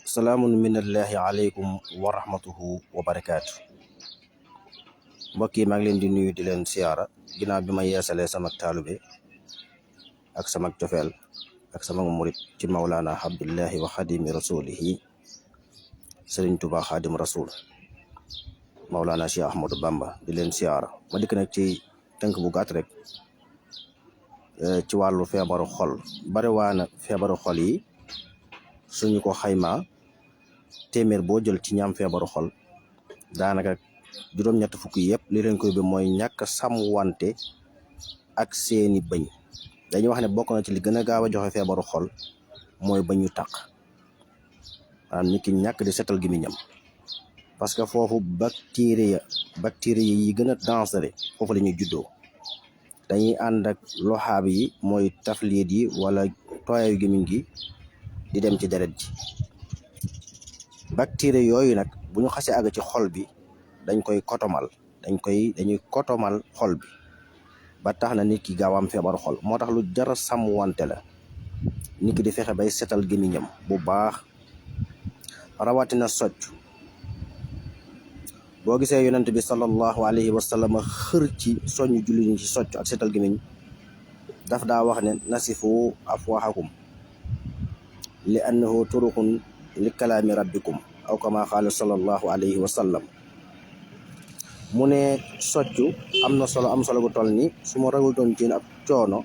salaamun minallahi aleykum wa rahmatuhu wa barakaatu. Mbokk yi maa ngi leen di nuyu di leen siyaara ginnaaw bi ma yeesalee sama taalube ak sama cofeel ak sama murit ci Mawlana Abdullahi wa xadimi rasulihi Sëriñ Tuubaa xadim rasul Mawlana Cheikh Ahmadou Bamba di leen siyaara ma dikk nag ci tënk bu gàtt rek ci wàllu feebaru xol. bari waana feebaru xol yi suñu ko xaymaa téeméer boo jël ci ñaam feebaru xol daanaka juróom-ñett fukk yëpp li leen koy bi mooy ñàkk sàmm wante ak seeni bëñ. dañuy wax ne bokk na ci li gën a gaaw a joxe feebaru xol mooy bëñ yu taq, maanaam nit ki ñàkk di setal gémmiñam parce que foofu bactérie yi gën a dangereux foofu la ñuy juddoo. dañuy ànd ak loxaab yi mooy tafliit yi wala tooyaayu gémmiñ gi di dem ci deret ji. bactérie yooyu nag bu ñu xasee àgg ci xol bi dañ koy kotomal dañuy kotomal xol bi ba tax na nit ki gaaw am feebaru xol. moo tax lu jar a sàmm wante la nit ki di fexe bay setal gémmiñam bu baax, rawatina socc. boo gisee yonent bi sallallahu alayhi wa sallam xër ci soññ julli ñi ci socc ak setal gémmiñ daf daa wax ne nasifu afwahakum li annahu turuqun li kalaami rabbikum aw kama qaala sallallahu alayhi wa sallam. mu ne soccu am solo gu toll ni su ma ragul doon ci ab coono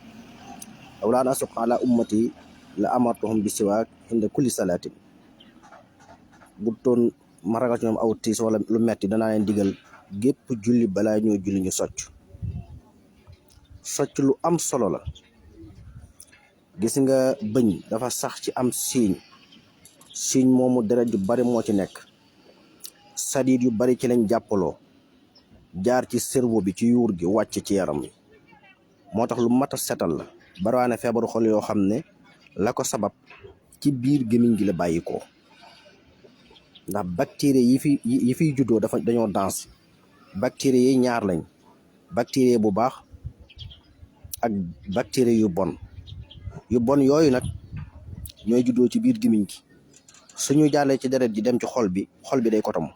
aw laan asuq ala ummati la amartuhum bi siwaak inda kulli salaatin. bu doon ma ragal ci ñoom aw tiis wala lu metti danaa leen digal gépp julli balaa ñoo julli ñu socc lu am solo la. gis nga bëñ dafa sax ci am siiñ moomu deret yu bari moo ci nekk, sadiid yu bari ci lañ jàppaloo jaar ci cerveau bi ci yuur gi wàcc ci yaram wi. moo tax lu mat a setal la. barawaane feebaru xol yoo xam ne la ko sabab ci biir gémmiñ gi la bàyyi ko, ndax bactérie yi fiy juddoo dañoo danse. bactérie yi ñaar lañ, bactérie bu baax ak bactérie yu bon yooyu nag ñooy juddoo ci biir gémmiñ gi. suñu jàllee ci deret ji dem ci xol bi day kotom.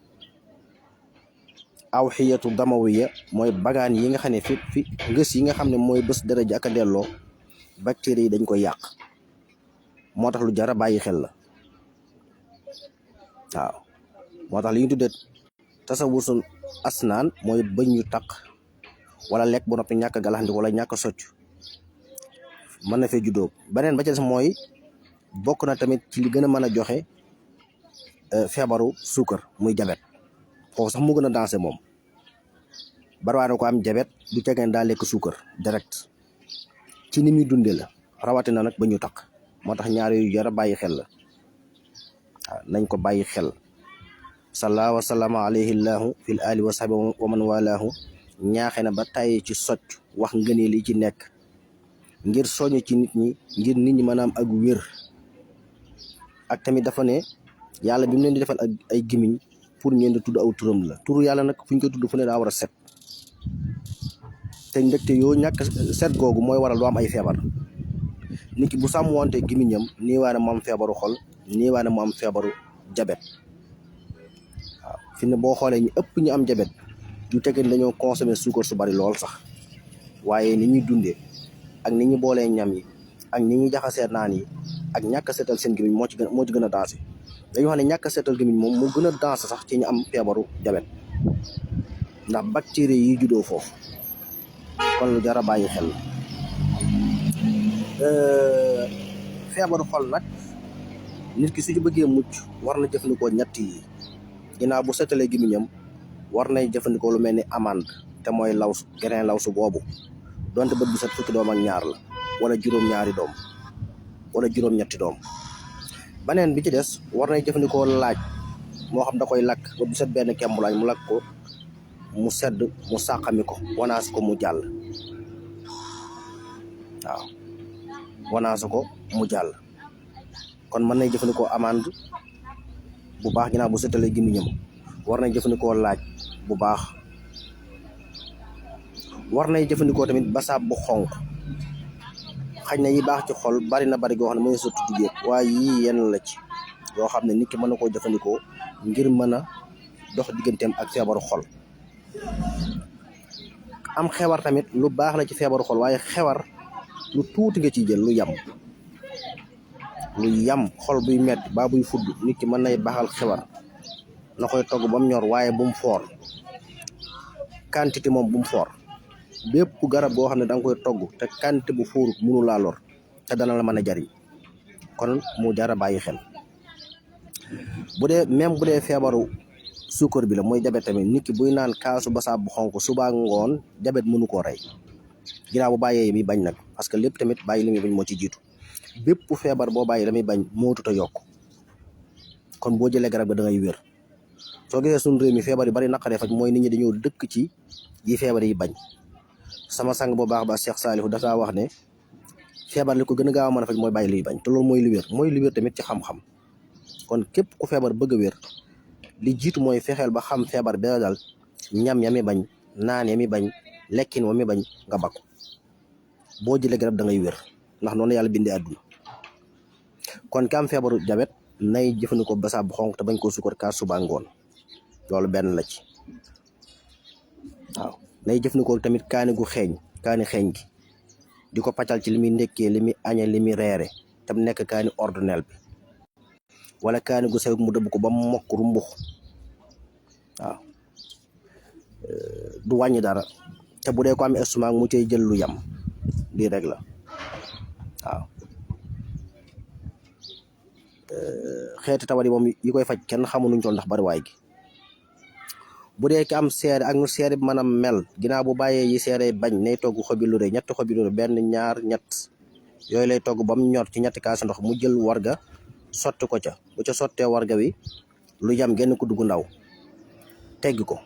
aw xiyatu damawiya mooy bagaan yi nga xam ne fi ngës yi nga xam ne mooy bés deret ji ak a delloo bactéries yi dañ koy yàq. moo tax lu jar a bàyyi xel la. waaw moo tax li ñu tuddee tasawusul asnaan mooy bëñ yu taq wala lekk bu noppi ñàkk galaxndik wala ñàkk socc mën na fee juddoo. beneen ba ci des mooy bokk na tamit ci li gën a mën a joxe feebaru suukar muy jabet. foofu sax mu gën a dansé moom. bariwaane ko am jabet du tegeen daa lekk suukar direct ci ni muy dundee la, rawatina nag ba ñu taq. moo tax ñaar yu jar a bàyyi xel la. waaw nañ ko bàyyi xel. salla wa sallama alayhi llahu fil ali wa sahbi wa man walaahu ñaaxe na ba tàyyi ci socc wax ngëneel yi ci nekk ngir soññ ci nit ñi ngir nit ñi mën a am ak wér. ak tamit dafa ne yàlla bi mu leen di defal ay gémmiñ pour ngeen di tudd aw turam la. turu yàlla nag fu ñu koy tudd fu ne daa war a set, te ndekte yoo ñàkk set googu mooy waral doo am ay feebar. nit ki bu sàmm wante gémmiñam nii waa ne mu am feebaru xol, nii waa ne mu am feebaru jabet. waaw fi ne boo xoolee ñu ëpp ñu am jabet du teggee dañoo consommer suukar su bari lool sax, waaye ni ñuy dundee ak ni ñu boolee ñam yi ak ni ñuy jaxasee naan yi ak ñàkk a seetal seen gémmiñ moo ci gën a dansé. dañu wax ne ñàkk a seetal gémmiñ moom moo gën a dansé sax ci ñu am feebaru jabet, ndax bactérie yi juddoo foofu. kon lu jar a bàyyi xel. feebaru xol nag nit ki su ci bëggee mucc war na jëfandikoo ñett yi. ginnaaw bu seetalee gémmiñam war nay jëfandikoo lu mel ni amande, te mooy grain lawsu boobu, donte bët bu set fukki doom ak ñaar la wala juróom-ñaari doom wala juróom-ñetti doom. beneen bi ci des war nay jëfandikoo laaj, moo xam da koy lakk ba bu set benn kembu laaj mu lakk ko mu sedd mu sàqami ko wanaas ko mu jàll. waaw wanaas ko mu jàll. kon mën nay jëfandikoo amande bu baax ginnaaw bu setalee gémmiñam. war nay jëfandikoo laaj bu baax. war nay jëfandikoo tamit basaab bu xonq. xaj na yi baax ci xol bari na bari goo xam ne mooy sa tudd yëpp waaye yii yenn la ci. yoo xam ne nit ki mën na koo jëfandikoo ngir mën a dox digganteem ak feebaru xol. am xewar tamit lu baax la ci feebaru xol, waaye xewar lu tuuti nga ciy jël lu yam xol buy metti ba buy fudd nit ki mën nay baaxal xewar na koy togg ba mu ñor, waaye bu mu foor quantité moom bu mu foor. bépp garab goo xam ne da nga koy togg te quantité bu fóorut mënu laa lor te dana la mën a jariñ, kon mu jar a bàyyi xel. bu dee feebaru suukar bi la mooy jabet tamit, nit ki buy naan kaasu basaab bu xonk suba ngoon jabet mënu koo rey ginnaaw bu bàyyee mi bañ nag, parce que lépp tamit bàyyi li muy bañ moo ci jiitu. bépp feebar boo bàyyi la muy bañ moo tut a yokk, kon boo jëlee garab ga da ngay wér. soo gisee suñu réew mi feebar yu bari naqaree faj mooy nit ñi dañoo dëkk ci yi feebar yi bañ. sama sang bu baax ba Cheikh Saliou dafa wax ne feebar li ko gën a gaaw a mën a faj mooy bàyyi liy bañ, te loolu mooy li wér tamit ci xam-xam. kon képp ku feebar bëgg a wér li jiitu mooy fexeel ba xam feebar bi la dal, ñam ya mi bañ, naan ya mi bañ, lekkin wa mi bañ nga bakku. boo jëlee garab da ngay wér, ndax noonu yàlla bindee àdduna. kon ki am feebaru jabet nay jëfandikoo basaab bu xonk te bañ koo suukar kaas suba ngoon, loolu benn la ci. waaw nay jëfandikoo tamit kaani xeeñ gi di ko paccal ci li muy ndekkee, li muy añee, li muy reere, tam nekk kaani ordinaire bi, wala kaani gu sew mu dëbb ko ba mu mokk rumbux. waaw du wàññi dara, te bu dee ko am estomac mu cay jël lu yam lii rek la. waaw xeeti tawat yi moom yi koy faj kenn xamu nuñ toll ndax bari waay gi. bu dee ki am seere ak nu seere bi mën a mel, ginnaaw bu bàyyee yi seere bañ nay togg xobi lu rëy, ñetti xobi lu rëy, benn ñaar ñett yooyu lay togg ba mu ñor ci ñetti kaasi ndox, mu jël warga sotti ko ca. bu ca sottee warga wi lu yam genn ko dugg ndaw tegg ko,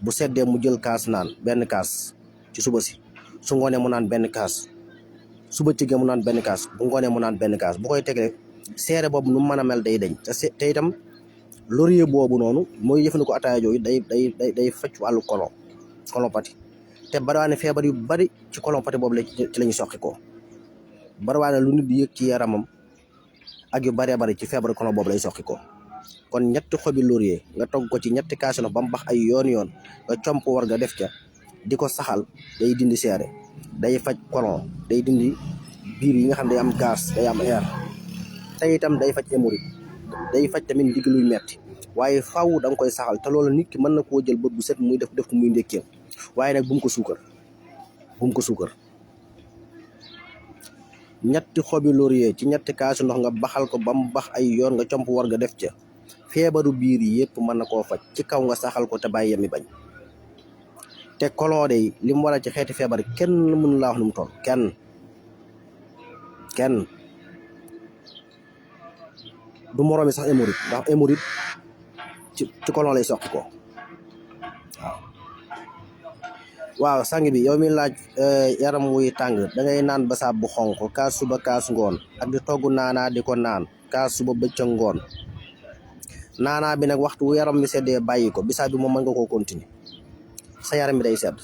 bu seddee mu jël kaas naan benn kaas ci suba si, su ngoonee mu naan benn kaas, suba ci ge mu naan benn kaas, bu ngoonee mu naan benn kaas. bu koy tegee seere boobu nu mën a mel day deñ te itam laurier boobu noonu mooy jëfandikoo ataaya jooju day faj wàllu colopathie. te bariwaane feebar yu bari ci colopathie boobu ci la ñu soqi ko. bariwaane lu nit di yëg ci yaramam ak yu baree bari ci feebar colon boobu lay soqi ko. kon ñetti xobi laurier nga togg ko ci ñetti kaasi ndox ba mu bax ay yoon nga comp war nga def ca di ko saxal, day dindi seere, day faj colon, day dindi biir yi nga xam ne day am gaz, day am air, te itam day faj hémorroïde, day faj tamit ndigg luy metti. waaye faaw da nga koy saxal, te loolu nit ki mën na koo jël bët bu set muy def ko muy ndékkee, waaye nag bu mu ko suukar. ñetti xobi laurier ci ñetti kaasi ndox nga baxal ko ba mu bax ay yoon nga comp war nga def ca, feebaru biir yi yëpp mën na koo faj ci kaw nga saxal ko te bàyyi yami bañ. te colon de li mu war a ci xeeti feebar kenn mënu laa wax nu mu toll, kenn du moroomi sax hémorroïde, ndax hémorroïde ci colon lay soqi ko. waaw sang bi yow mi laaj yaram wuy tàng da ngay naan basaab bu xonk kaas suba kaas ngoon, ak di togg naanaa di ko naan kaas suba bëccëg ngoon. naanaa bi nag waxtu wu yaram mi seddee bàyyi ko, bisaab bi moom mën nga koo continuer, sa yaram bi day sedd.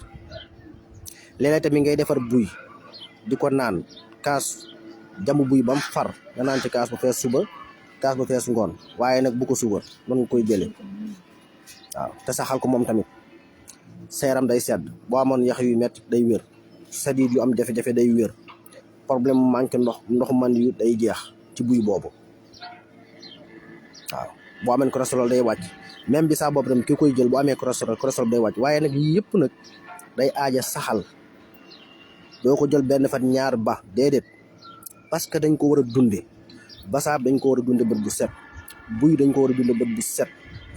léeg-léeg tamit ngay defar buy di ko naan kaas jamu buy ba mu far nga naan ci kaas bu fees suba kaas bu fees ngoon, waaye nag bu ko suukar, mën nga koy jëlee. waaw te saxal ko moom tamit, sa yaram day sedd. boo amoon yax yu metti day wér, sadiid yu am jafe-jafe day wér, problème mu manqué ndox man yu day jeex ci buy boobu. waaw boo amee cholestérol day wàcc, même bi saa boobu tam ki koy jël bu amee cholestérol day wàcc. waaye nag yii yëpp nag day aaja saxal, doo ko jël benn fan ñaar ba déedéet, parce que dañ ko war a dunde. basaab dañ ko war a dunde bët bu set, buy dañ ko war a dunde bët bu set,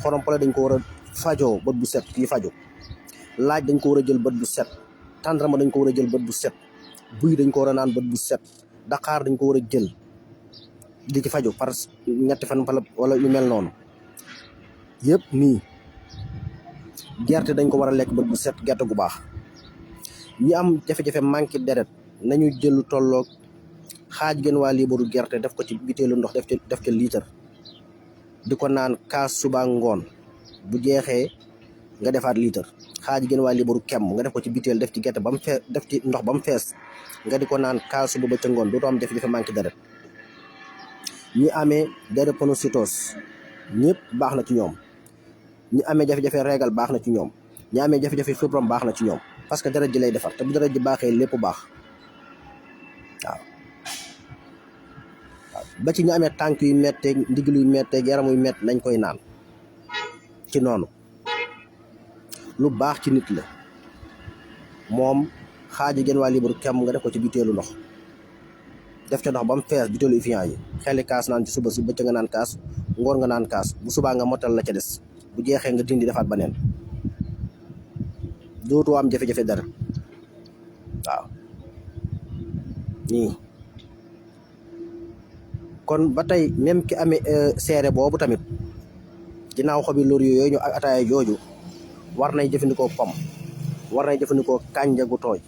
xorompale dañ ko war a fajoo bët bu set kii fajo, laaj dañ ko war a jël bët bu set, tàndarma dañ ko war a jël bët bu set, buy dañ ko war a naan bët bu set, daqaar dañ ko war a jël di ci faju par ñetti fan wala lu mel noonu yëpp nii. gerte dañ ko war a lekk bët bu set, gerte gu baax. ñi am jafe-jafe manqué deret nañu jël lu tolloog xaaj gën waa liibaru gerte def ko ci biteelu ndox, def ca liitar di ko naan kaas suba ngoon. bu jeexee nga defaat liitar. xaaj gën waa liibaru kem nga def ko ci biteel, def ci gerte ba mu fees, def ci ndox ba mu fees nga di ko naan kaas suba ba ca ngoon, dootoo am jafe-jafe manqué deret. ñi amee drépanocytose ñëpp baax na ci ñoom, ñi amee jafe-jafe régal baax na ci ñoom, ñi amee jafe-jafe fibrome baax na ci ñoom, parce que deret ji lay defar te bu deret ji baaxee lépp baax. waaw ba ci ñi amee tànk yu metteeg ndiglu yu metteeg yaram yu mett nañ koy naan ci noonu. lu baax ci nit la moom xaaji genn waa libre kem nga def ko ci butéelu ndox, def ca ndox ba mu fees butéelu Evian yi, xeli kaas naan ci suba si, bëccëg nga naan kaas, ngoor nga naan kaas, bu subaa nga motal la ca des, bu jeexee nga dindi defaat baneen, dootoo am jafe-jafe dara. waaw nii kon ba tey même ki amee seere boobu tamit ginnaaw xobi lor yooyu ñu ak ataaya jooju war nay jëfandikoo pom, war nay jëfandikoo kànja gu tooy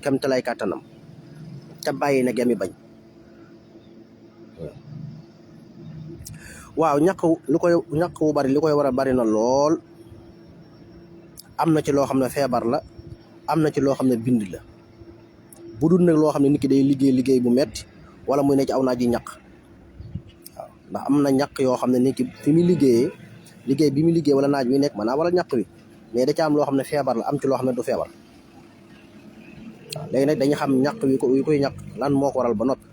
kem te lay kàttanam te bàyyi nag yami bañ. waaw ñàkk wu bari li koy war a bari na lool. am na ci loo xam ne feebar la, am na ci loo xam ne bind la, bu dul nag loo xam ne nit ki day liggéey bu metti wala muy ne ci aw naaj yi ñàkk. waaw ndax am na ñàkk yoo xam ne nit ki fi muy liggéey bi muy liggéey wala naaj wi nekk maanaam wala ñàkk wi, mais da ca am loo xam ne feebar la, am ci loo xam ne du feebar. waaw léegi nag dañu xam ñàkk wi koy ñàkk lan moo ko waral ba noppi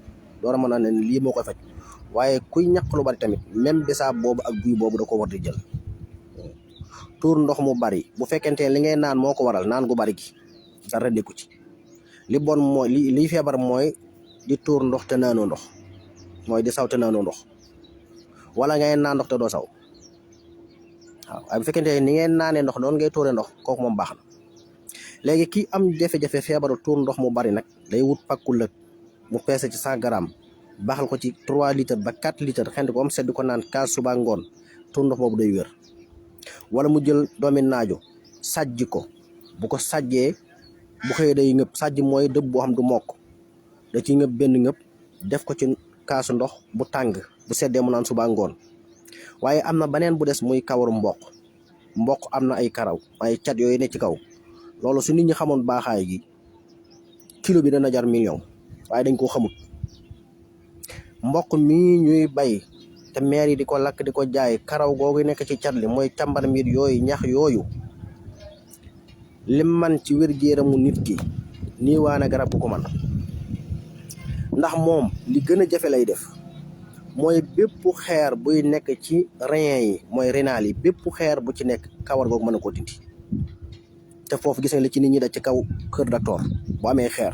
door a mën a ne lii moo koy faj. waaye kuy ñàkk lu bari tamit même bisaab boobu ak buy boobu da ko war di jël. tuur ndox mu bari bu fekkente li ngay naan moo ko waral naan gu bari gi dara nekku ci. li bon mooy liy feebar mooy di tuur ndox te naanoo ndox, mooy di saw te naanoo ndox, wala ngay naan ndox te doo saw. waaw waaye bu fekkente ni ngeen naanee ndox doon ngay tuuree ndox kooku moom baax na. léegi ki am jafe-jafe feebaru tuur ndox mu bari nag day wut pakku lëg mu peese ci 100 grammes baxal ko ci 3 litres ba 4 litres xend ko am sedd ko naan kaas suba ngoon, tuur ndox boobu day wér. wala mu jël doomi naajo sàjj ko, bu ko sàjjee bu xëyee day ngëpp. sàjj mooy dëbb boo xam du mokk, da ciy ngëpp benn ngëpp def ko ci kaasu ndox bu tàng, bu seddee mu naan suba ngoon. waaye am na beneen bu des muy kawaru mboq am na ay karaw ay cat yooyu ne ci kaw. loolu su nit ñi xamoon baaxaay gi kilo bi dana jar million, waaye dañ koo xamut. mboq mii ñuy bay te maire yi di ko lakk di ko jaay, karaw googu nekk ci cat li mooy càmbar mbir yooyu, ñax yooyu lim man ci wér-gu-yaramu nit ki nii waana garab bu ko man. ndax moom li gën a jafe lay def mooy bépp xeer buy nekk ci rein yi, mooy rénal yi, bépp xeer bu ci nekk kawar googu mën na koo dindi. te foofu gis nga li ci nit ñi da ci kaw kër docteur bu amee xeer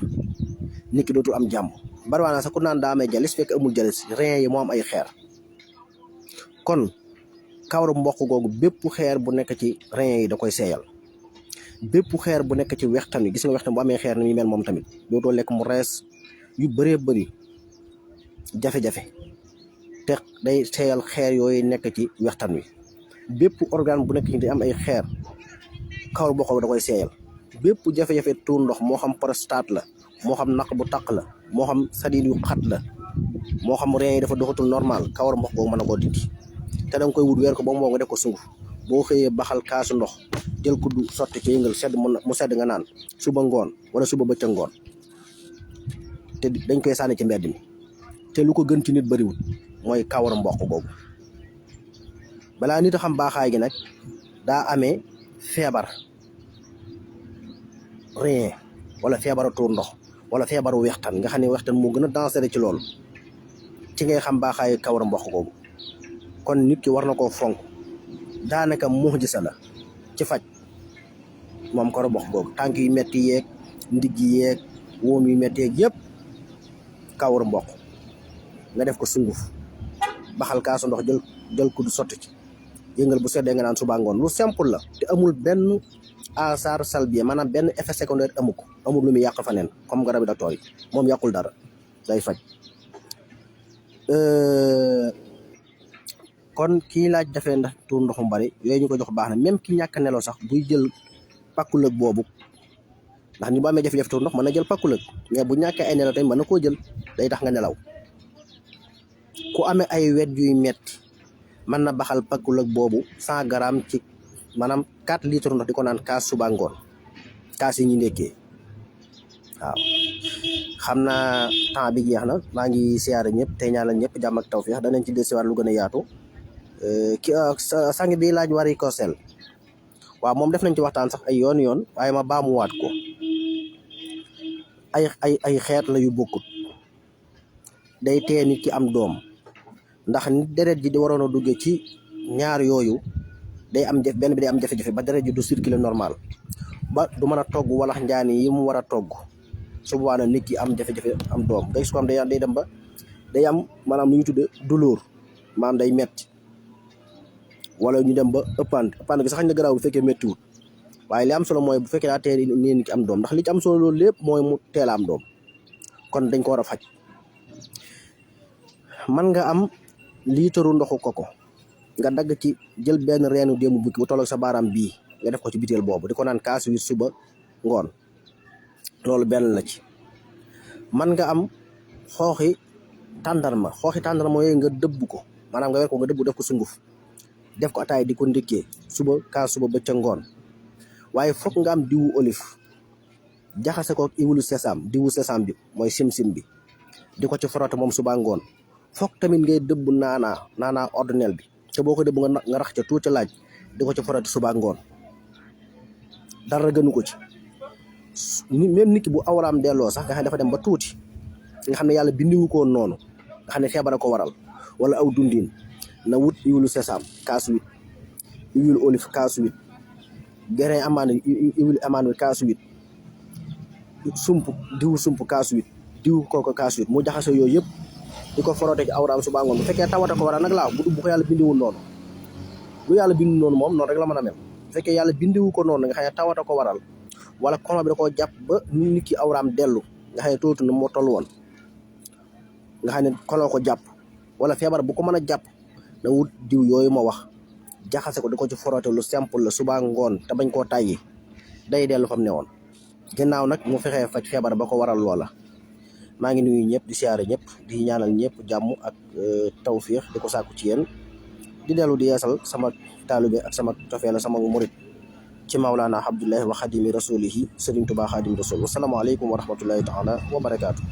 nit ki dootul am jàmm. bariwaana sax ku naan daa amee jalis fekk amul jalis, rein yi moo am ay xeer. kon kawaru mboq googu bépp xeer bu nekk ci rein yi da koy seeyal. bépp xeer bu nekk ci wextan wi, gis nga wextan bu amee xeer ni muy mel moom tamit dootoo lekk mu rees yu bëree bëri jafe-jafe, te day seeyal xeer yooyu nekk ci wextan wi. bépp organe bu nekk ci day am ay xeer, kawaru mboq da koy seeyal. bépp jafe-jafe tuur ndox moo xam prostate la, moo xam naq bu taq la, moo xam sadid yu xat la, moo xam rein yi dafa doxatul normal, kawaru mboq googu mën na koo dindi. te da nga koy wut weer ko ba mu nga def ko sunguf, boo xëyee baxal kaasu ndox jël ko du sotti ci yëngal sedd mu sedd nga naan suba ngoon wala suba bëccëg ngoon. te dañ koy sànni ci mbedd mi. te lu ko gën ci nit bariwul mooy kawaru mboq googu. balaa nit a xam baaxaay gi nag daa amee feebar rein wala feebaru tuur ndox wala feebaru wextan, nga xam ne wextan moo gën a dangereux ci loolu, ci ngay xam baaxaayu kawaru mboq googu. kon nit ki war na koo fonk, daanaka mu'jiza la ci faj moom kawaru mboq googu. tànk yu metti yeeg ndigg yeeg wóom yu metti yeeg yëpp kawaru mboq nga def ko sunguf baxal kaasu ndox jël ko du sotti ci yëngal bu seddee nga naan suba ngoon. lu simple la te amul benn asar salbier, maanaam benn effet secondaire amul lu muy yàq faneen comme garabi docteur yi. moom yàqul dara, day faj. kon kii laaj dafee ndax tuur ndox mu bari yooyu ñu ko jox baax na. même ki ñàkk nelaw sax buy jël pakku lëg boobu, ndax ni bu amee jafe-jafe tuur ndox mën na jël pakku lëg, mais bu ñàkkee ay nelaw tamit mën na koo jël, day tax nga nelaw. ku amee ay wet yuy metti mën na baxal pakku lëg boobu 100 grammes ci maanaam 4 litres ndox di ko naan kaas suba ngoon, kaas yi ñu ndekkee. waaw xam naa temps bi jeex na maa ngi siyaare ñëpp tey ñaanal ñëpp jàmm ak tawfeex danañ ci desiwaat lu gën a yaatu sang bi laaj varicocèle waaw moom def nañ ci waxtaan sax ay yoon waaye ma baamuwaat ko ay xeet la yu bokkut day tee nit ki am doom ndax nit deret ji di waroon a duggee ci ñaar yooyu day am benn bi day am jafe-jafe ba deret ji du circuler normal ba du mën a togg walax njaani yi mu war a togg su boobaa nag nit ki am jafe-jafe am doom nga gis ko am day dem ba day am maanaam lu ñu tudde douleur maanaam day metti wala ñu dem ba ëppand gi sax xañ na garaawul bu fekkee méttiwul waaye li am solo mooy bu fekkee daa teel ni nit ki am doom ndax li ci am solo loolu lépp mooy mu teel a am doom kon dañ ko war a faj man nga am liitaru ndoxu koko nga dagg ci jël benn reenu démb bukki bu tolloog sa baaraam bii nga def ko ci biteel boobu di ko naan kaas wi suba ngoon loolu benn la ci man nga am xooxi tàndarma yooyu nga dëbb ko maanaam nga wer ko nga dëbb def ko sunguf def ko ataay di ko ndékkee suba kaas suba bëccëg ngoon waaye foog nga am diwu olive jaxase ko diwu sésame bi mooy sim-sim bi di ko ci frotte moom suba ngoon foog tamit ngay dëbb naanaa ordinaire bi te boo ko dëbb nga rax ca tuuti laaj di ko ci frotte suba ngoon dara gënu ko ci même nit ki bu awraam delloo sax nga xam ne dafa dem ba tuuti nga xam ne yàlla bindiwu ko noonu nga xam ne feebar a ko waral wala aw dundin na wut huile sésame kaas 8 huile olive kaas 8 grain amande huile amande kaas 8 diwu sump kaas 8 diwu kooko kaas 8 mu jaxase yooyu yëpp di ko forote ci awraam suba ngoon bu fekkee tawata ko waral nag laaw bu ko yàlla bindiwul noonu bu yàlla bindu noonu moom noonu rek la mën a mel bu fekkee yàlla bindiwu ko noonu nga xam ne tawata ko waral wala kono bi da koo jàpp ba nit ki awraam dellu nga xam ne tootu na moo toll woon nga xam ne kono ko jàpp wala feebar bu ko mën a jàpp na wut diw yooyu ma wax jaxase ko di ko ci forote lu simple la suba ngoon te bañ koo tàyyi day dellu fam ne woon ginnaaw nag mu fexee faj feebar ba ko waral loola maa ngi nuyu ñëpp di siyaare ñëpp di ñaanal ñëpp jàmm ak tawfiix di ko sàkku ci yéen di dellu di yeesal sama taalibe ak sama tofeela sama murit ci Mawlana Abdullahi wa xadimi rasulihi Sëriñ Tuubaa xadim rasul wasalaamaaleykum wa rahmatullahi taala wa barakaatu